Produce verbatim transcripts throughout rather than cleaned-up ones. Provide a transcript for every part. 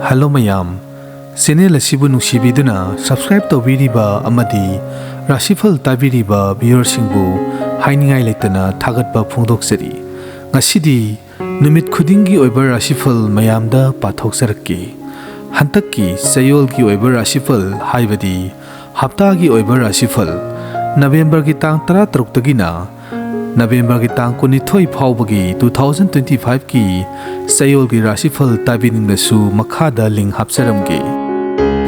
Hello ꯃꯌꯥꯝ, channel ꯑꯁꯤꯕꯨ ꯅꯨꯡꯁꯤꯕꯤꯗꯨꯅ subscribe ꯇꯧꯕꯤꯔꯤꯕ ꯑꯃꯗꯤ ꯔꯥꯁꯤꯐꯜ ꯇꯥꯕꯤꯔꯤꯕ ꯚꯤꯌꯨꯋꯔꯁꯤꯡꯕꯨ ꯍꯥꯏꯅꯤꯡꯉꯥꯏ ꯂꯩꯇꯅ ꯊꯥꯒꯠꯄ ꯐꯣꯡꯗꯣꯛꯆꯔꯤ꯫ ꯉꯁꯤꯗꯤ ꯅꯨꯃꯤꯠ ꯈꯨꯗꯤꯡꯒꯤ ꯑꯣꯏꯕ ꯔꯥꯁꯤꯐꯜ ꯃꯌꯥꯝꯗ ꯄꯥꯊꯣꯛꯆꯔꯛꯀꯦ꯫ ꯍꯟꯗꯛꯀꯤ ꯆꯌꯣꯜꯒꯤ ꯑꯣꯏꯕ ꯔꯥꯁꯤꯐꯜ, ꯍꯥꯏꯕꯗꯤ ꯍꯞꯇꯥꯒꯤ ꯑꯣꯏꯕ ꯔꯥꯁꯤꯐꯜ, ꯅꯕꯦꯝꯕꯔꯒꯤ ꯇꯥꯡ ꯇꯔꯥꯇꯔꯨꯛꯇꯒꯤꯅ ꯅꯕꯦꯝꯕꯔꯒꯤ ꯇꯥꯡ ꯀꯨꯟꯅꯤꯊꯣꯏ ꯐꯥꯎꯕꯒꯤ two thousand twenty five ꯀꯤ ꯆꯌꯣꯜꯒꯤ ꯔꯥꯁꯤꯐꯜ ꯇꯥꯕꯤꯅꯤꯡꯂꯁꯨ ꯃꯈꯥꯗ ꯂꯤꯡ ꯍꯥꯞꯆꯔꯝꯒꯦ꯫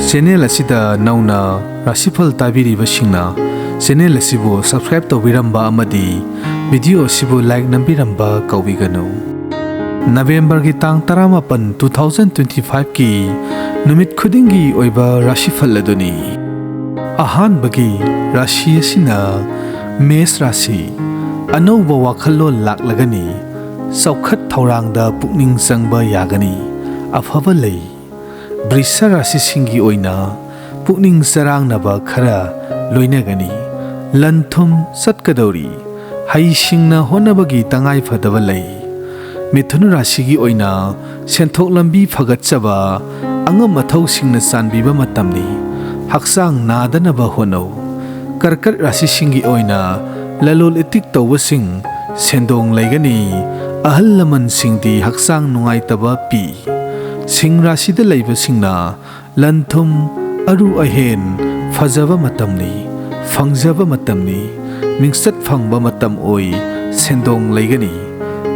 ꯆꯦꯅꯦꯜ ꯑꯁꯤꯗ ꯅꯧꯅ ꯔꯥꯁꯤꯐꯜ ꯇꯥꯕꯤꯔꯤꯕꯁꯤꯡꯅ ꯆꯦꯅꯦꯜ ꯑꯁꯤꯕꯨ ꯁꯕꯁꯀ꯭ꯔꯥꯏꯕ ꯇꯧꯕꯤꯔꯝꯕ ꯑꯃꯗꯤ ꯚꯤꯗꯤꯑꯣ ꯑꯁꯤꯕꯨ ꯂꯥꯏꯛ ꯅꯝꯕꯤꯔꯝꯕ ꯀꯥꯎꯕꯤꯒꯅꯨ꯫ ꯅꯕꯦꯝꯕꯔꯒꯤ ꯇꯥꯡ ꯇꯔꯥꯃꯥꯄꯟ, two thousand twenty five ꯀꯤ ꯅꯨꯃꯤꯠ ꯈꯨꯗꯤꯡꯒꯤ ꯑꯣꯏꯕ ꯔꯥꯁꯤꯐꯜ ꯑꯗꯨꯅꯤ꯫ ꯑꯍꯥꯟꯕꯒꯤ ꯔꯥꯁꯤ ꯑꯁꯤꯅ ꯃꯦꯁ ꯔꯥꯁꯤ꯫ ꯑꯅꯧꯕ ꯋꯥꯈꯜꯂꯣꯟ ꯂꯥꯛꯂꯒꯅꯤ꯫ ꯆꯥꯎꯈꯠ ꯊꯧꯔꯥꯡꯗ ꯄꯨꯛꯅꯤꯡ ꯆꯪꯕ ꯌꯥꯒꯅꯤ꯫ ꯑꯐꯕ ꯂꯩ꯫ ꯕ꯭ꯔꯤꯁ ꯔꯥꯁꯤꯁꯤꯡꯒꯤ ꯑꯣꯏꯅ ꯄꯨꯛꯅꯤꯡ ꯆꯔꯥꯡꯅꯕ ꯈꯔ ꯂꯣꯏꯅꯒꯅꯤ꯫ ꯂꯟ ꯊꯨꯝ ꯆꯠꯀꯗꯧꯔꯤ꯫ ꯍꯩꯁꯤꯡꯅ ꯍꯣꯠꯅꯕꯒꯤ ꯇꯉꯥꯏ ꯐꯗꯕ ꯂꯩ꯫ ꯃꯤꯊꯨꯟ ꯔꯥꯁꯤꯒꯤ ꯑꯣꯏꯅ ꯁꯦꯟꯊꯣꯛ ꯂꯝꯕꯤ ꯐꯒꯠꯆꯕ, ꯑꯉꯝ ꯑꯊꯧꯁꯤꯡꯅ ꯆꯥꯟꯕꯤꯕ ꯃꯇꯝꯅꯤ꯫ ꯍꯛꯆꯥꯡ ꯅꯥꯗꯅꯕ ꯍꯣꯠꯅꯧ꯫ ꯀꯔꯀꯠ ꯔꯥꯁꯤꯁꯤꯡꯒꯤ ꯑꯣꯏꯅ ꯂꯂꯣꯟ ꯏꯇꯤꯛ ꯇꯧꯕꯁꯤꯡ ꯁꯦꯟꯗꯣꯡ ꯂꯩꯒꯅꯤ꯫ ꯑꯍꯜ ꯂꯃꯟꯁꯤꯡꯗꯤ ꯍꯛꯆꯥꯡ ꯅꯨꯡꯉꯥꯏꯇꯕ ꯄꯤ꯫ ꯁꯤꯡ ꯔꯥꯁꯤꯗ ꯂꯩꯕꯁꯤꯡꯅ ꯂꯟ ꯊꯨꯝ, ꯑꯔꯨ ꯑꯍꯦꯟ ꯐꯖꯕ ꯃꯇꯝꯅꯤ, ꯐꯪꯖꯕ ꯃꯇꯝꯅꯤ, ꯃꯤꯡꯆꯠ ꯐꯪꯕ ꯃꯇꯝ ꯑꯣꯏ, ꯁꯦꯟꯗꯣꯡ ꯂꯩꯒꯅꯤ꯫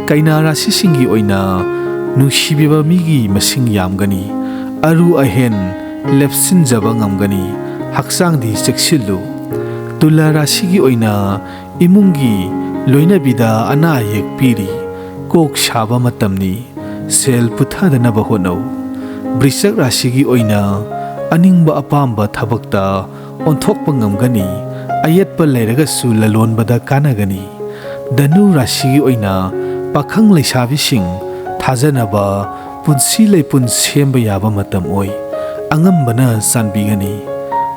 ꯀꯩꯅꯥ ꯔꯥꯁꯤꯁꯤꯡꯒꯤ ꯑꯣꯏꯅ ꯅꯨꯡꯁꯤꯕꯤꯕ ꯃꯤꯒꯤ ꯃꯁꯤꯡ ꯌꯥꯝꯒꯅꯤ, ꯑꯔꯨ ꯑꯍꯦꯟ ꯂꯦꯞꯁꯤꯟꯖꯕ ꯉꯝꯒꯅꯤ, ꯍꯛꯆꯥꯡꯗꯤ ꯆꯦꯛꯁꯤꯜꯂꯨ꯫ ꯇꯨꯂꯥ ꯔꯥꯁꯤꯒꯤ ꯑꯣꯏꯅ ꯏꯃꯨꯡꯒꯤ ꯂꯣꯏꯅꯕꯤꯗ ꯑꯅꯥ ꯑꯌꯦꯛ ꯄꯤꯔꯤ, ꯀꯣꯛ ꯁꯥꯕ ꯃꯇꯝꯅꯤ꯫ ꯁꯦꯜ ꯄꯨꯊꯗꯅꯕ ꯍꯣꯠꯅꯧ꯫ ꯕ꯭ꯔꯤꯁꯛ ꯔꯥꯁꯤꯒꯤ ꯑꯣꯏꯅ ꯑꯅꯤꯡꯕ ꯑꯄꯥꯝꯕ ꯊꯕꯛꯇ ꯑꯣꯟꯊꯣꯛꯄ ꯉꯝꯒꯅꯤ꯫ ꯑꯌꯦꯠꯄ ꯂꯩꯔꯒꯁꯨ ꯂꯂꯣꯟꯕꯗ ꯀꯥꯟꯅꯒꯅꯤ꯫ ꯙꯅꯨ ꯔꯥꯁꯤꯒꯤ ꯑꯣꯏꯅ ꯄꯥꯈꯪ ꯂꯩꯁꯥꯕꯤꯁꯤꯡ ꯊꯥꯖꯅꯕ ꯄꯨꯟꯁꯤ ꯂꯩꯄꯨꯟ ꯁꯦꯝꯕ ꯌꯥꯕ ꯃꯇꯝ ꯑꯣꯏ꯫ ꯑꯉꯝꯕꯅ ꯆꯥꯟꯕꯤꯒꯅꯤ꯫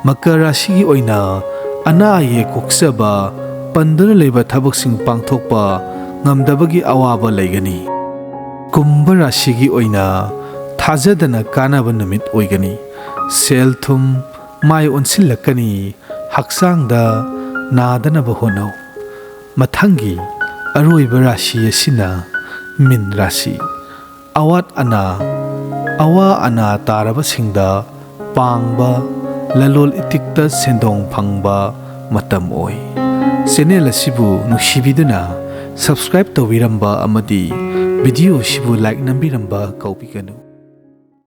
ꯃꯀꯔ ꯔꯥꯁꯤꯒꯤ ꯑꯣꯏꯅ ꯑꯅꯥ ꯑꯌꯦꯛ ꯀꯣꯛꯆꯕ, ꯄꯟꯗꯨꯅ ꯂꯩꯕ ꯊꯕꯛꯁꯤꯡ ꯄꯥꯡꯊꯣꯛꯄ ꯉꯝꯗꯕꯒꯤ ꯑꯋꯥꯕ ꯂꯩꯒꯅꯤ꯫ ꯀꯨꯝꯚ ꯔꯥꯁꯤꯒꯤ ꯑꯣꯏꯅ ꯊꯥꯖꯗꯅ ꯀꯥꯟꯅꯕ ꯅꯨꯃꯤꯠ ꯑꯣꯏꯒꯅꯤ꯫ ꯁꯦꯜ ꯊꯨꯝ ꯃꯥꯏ ꯑꯣꯟꯁꯤꯜꯂꯛꯀꯅꯤ꯫ ꯍꯛꯆꯥꯡꯗ ꯅꯥꯗꯅꯕ ꯍꯣꯠꯅꯧ꯫ ꯃꯊꯪꯒꯤ ꯑꯔꯣꯏꯕ ꯔꯥꯁꯤ ꯑꯁꯤꯅ ꯃꯤꯟ ꯔꯥꯁꯤ꯫ ꯑꯋꯥꯠ ꯑꯅꯥ, ꯑꯋꯥ ꯑꯅꯥ ꯇꯥꯔꯕꯁꯤꯡꯗ ꯄꯥꯡꯕ, ꯂꯂꯣꯜ ꯏꯇꯤꯛꯇ ꯁꯦꯟꯗꯣꯡ ꯐꯪꯕ ꯃꯇꯝ ꯑꯣꯏ꯫ ꯆꯦꯅꯦꯜ ꯑꯁꯤꯕꯨ ꯅꯨꯡꯁꯤꯕꯤꯗꯨꯅ subscribe ꯇꯧꯕꯤꯔꯝꯕ ꯑꯃꯗꯤ video ꯑꯁꯤꯕꯨ like ꯅꯝꯕꯤꯔꯝꯕ ꯀꯥꯎꯕꯤꯒꯅꯨ꯫